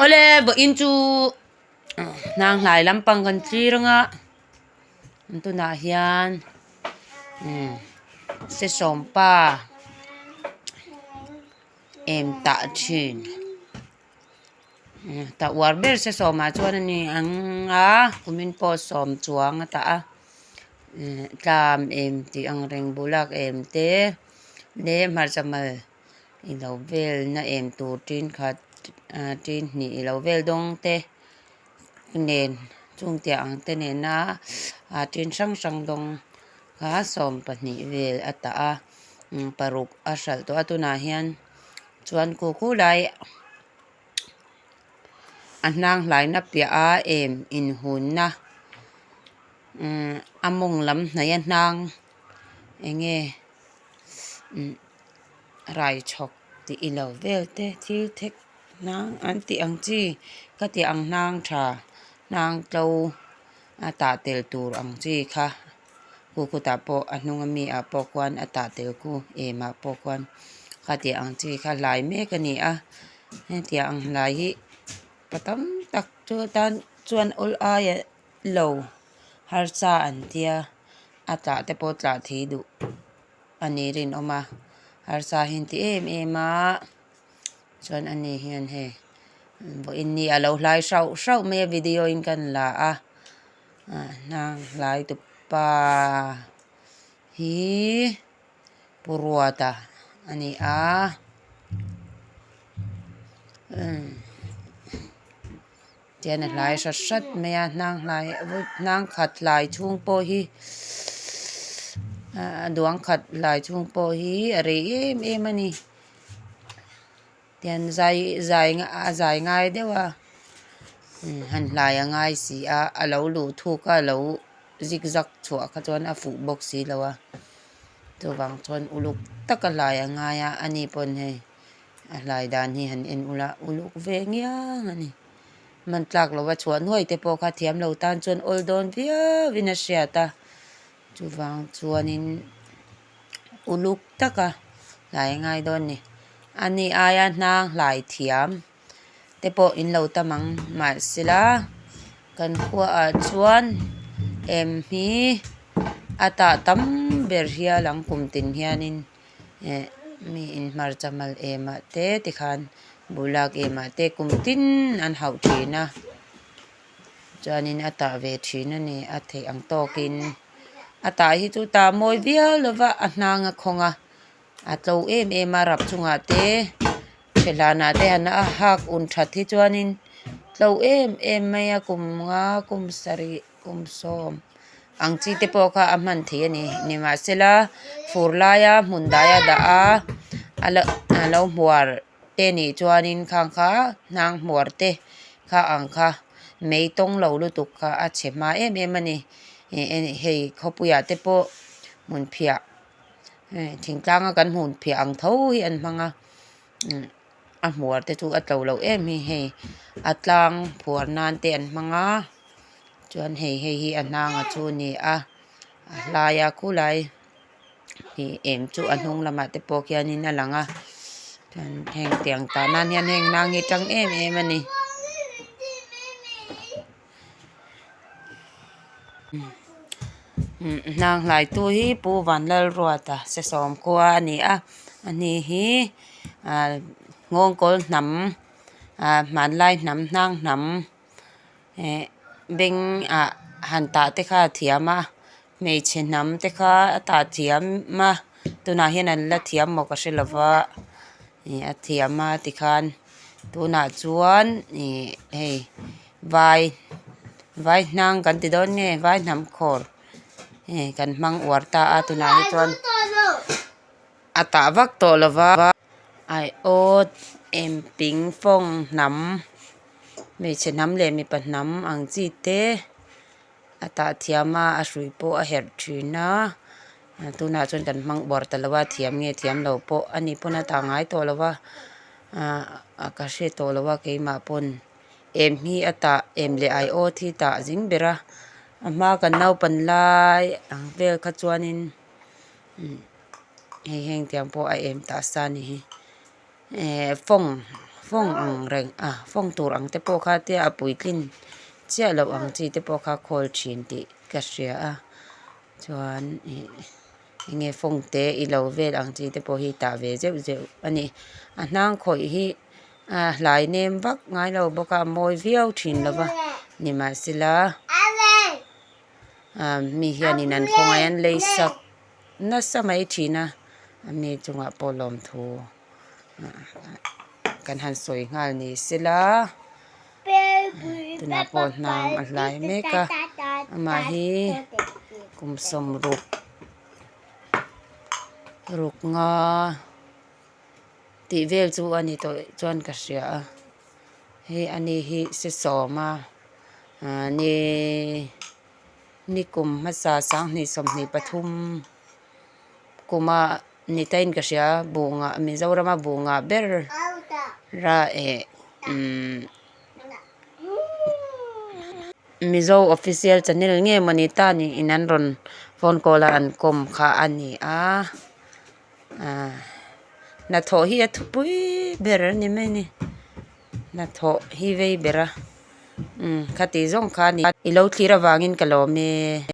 Awle vawiin chu hnang hlai lampang kan thlir anga tunah hian sesawmpa em tah thin tah uar ber sesawmah chuan a ni ang a kumin pawh sawm chuang a tah a tlam em tih ang reng bulak em te leh hmarcha mal. I lo vel na em tur tin khat ah tin hnih i lo vel dawng te nen chung tiah ang te nena ah tin hrang hrang dawng kha 12 vel a tah a paruk a hralh tawh a tunah hian chuan khu khu lai a hnang hlaina piah a em inhunna a mawng lam hnaih a hnang eng nge rai chhawk tih i lo vel te thil thek hnang an tih ang chi ka tih ang hnang tha hnang tlo a tah tel tur ang chi kha khu khutah pawh a hnung ami ah pawh khuan a tah tel khu em ah pawh khuan kha tih ang chi kha hlai mek a ni a hetiang ang hlai hi pa tam tak chu tan chuan awl aia lo harsa an tia a tlah te pawh tlah thei duh. A ni rinawm a harsa hi an ti em em a chuan a ni hian hei vawiin ni a lo hlai hrauh hrauh mai a video in kan la a hnang hlai tupa hi Pu Ruata a ni a Tihian a hlai hrat hrat mai a hnang hlai hnang khat hlai chhung pawh hi a duang khat hlai chhung pawh hi a rei em em a ni tihian zai zai a zai ngai deuh a han hlai a ngai si a a lo luh thuk a a lo zig zag chhuah kha chuan a fuh bawk si lo a chuvang chuan uluk taka hlai a ngai a ani pawn hei. A hlai dan hi han en ula uluk ve ngiang a ni. Hman tlak lova chhuah nuai te pawh kha thiam lo tan chuan awl dawn viau in a hriat a, chuvang chuanin uluk taka hlai a ngai dawn a ni. A ni aia hnang hlai thiam te pawh in lo tam ang mahsela kan khuaah chuan em hi a tah tam ber hial ang kum tin hianin. Eh mi in hmarcha mal em ah te tikhan bulak em ah te kum tin an hauh thin a chuanin a tah ve thin a ni a theih ang tawkin a tah hi chu tah mawi viau lo va a hnang a khawng a a tlo em em a rap chungah te thehlan ah te han a hak un that hi chuanin tlo em em mai a kum nga kum sarih. Kum sawm ang chi te pawh kha a hman theih a ni nimahsela fur laia hmun daia dah a a lo a lo hmuar te nih chuanin khang kha hnang hmuar te kha ang kha mei tawng lo lutuk kha a chhe hma em em a ni hei khawpuiah te pawh hmun phiah thingtlanga kan hmun phiah ang tho hi an hmang a. A hmuar te chu a tlo loh em hi hei a tlang phuar nan te an hmang a chuan hei hei hi a hnang a chu a ni a a hlai a khulai ih em chu a hnung lamah te pawh khianin a lang a chuan heng tiang tah nan hian heng nang hi tang em em a ni. Hnang hlai tu hi Pu Vanlalruata Sesawm khua a ni a ani hi ah nghawngkawl hnam ah hmanlai hnam hnang hnam eh beng ah han tah te kha a thiam a hmeichhe hnam te kha a tah thiam a tunah hian an la thiam maw ka hre lo va ih a thiam a tikhan tunah chuan ih hei vai vai hnang kan ti dawn nge vai hnam khawr hei kan hmang uar ta a tunah hi chuan a tah vak tawh lo va aiawt em ping fawng hnam hmeichhe hnam leh mipa hnam ang chi te. A tah thiam a a hrui pawh a herh thin a tunah chuan kan hmang uar ta lo a thiam nge thiam lo pawh a ni pawn a tah ngai tawh lo va ah ka hre tawh lo a keimah pawn em hi a tah em leh aiawt hi tah zing ber a a hma kan naupan lai ang vel kha chuanin hei heng tiang pawh a em tah sa a ni hi. Eh fawng Fawng ang reng a fawng tur ang te pawh kha tia a puitlin chiah loh ang chi te pawh kha khawl thin tih ka hria a chuan ih eng nge fawng te i lo vel ang chi te pawh hi tah ve zeuh zeuh a ni a hnang khawih hi a hlai nem vak ngai lo bawk a a mawi viau thin lo va nimahsela ah mi hianin an khawngaih an lei sak nasa mai thin a ami chungah pawh lawmthu. Kan han sawi nghal ni sela tunah pawh hnang a hlai mek a amah hi kum sawmruk ruk nga tih vel chu a ni tawh chuan ka hria a hei ani hi sesawma ah ni ni kum hmasa sanghnih 23 kuma. Ni tain ka hria bunga Mizorama bunga ber ra eh umm Mizo official channel nge mawni ta niin an rawn phone call a an kawm kha a ni a ah hnathawh hi a thupui ber a ni mai a ni hnathawh hi vei ber a umm khati zawng kha a ni i lo thlir avangin ka lawm e.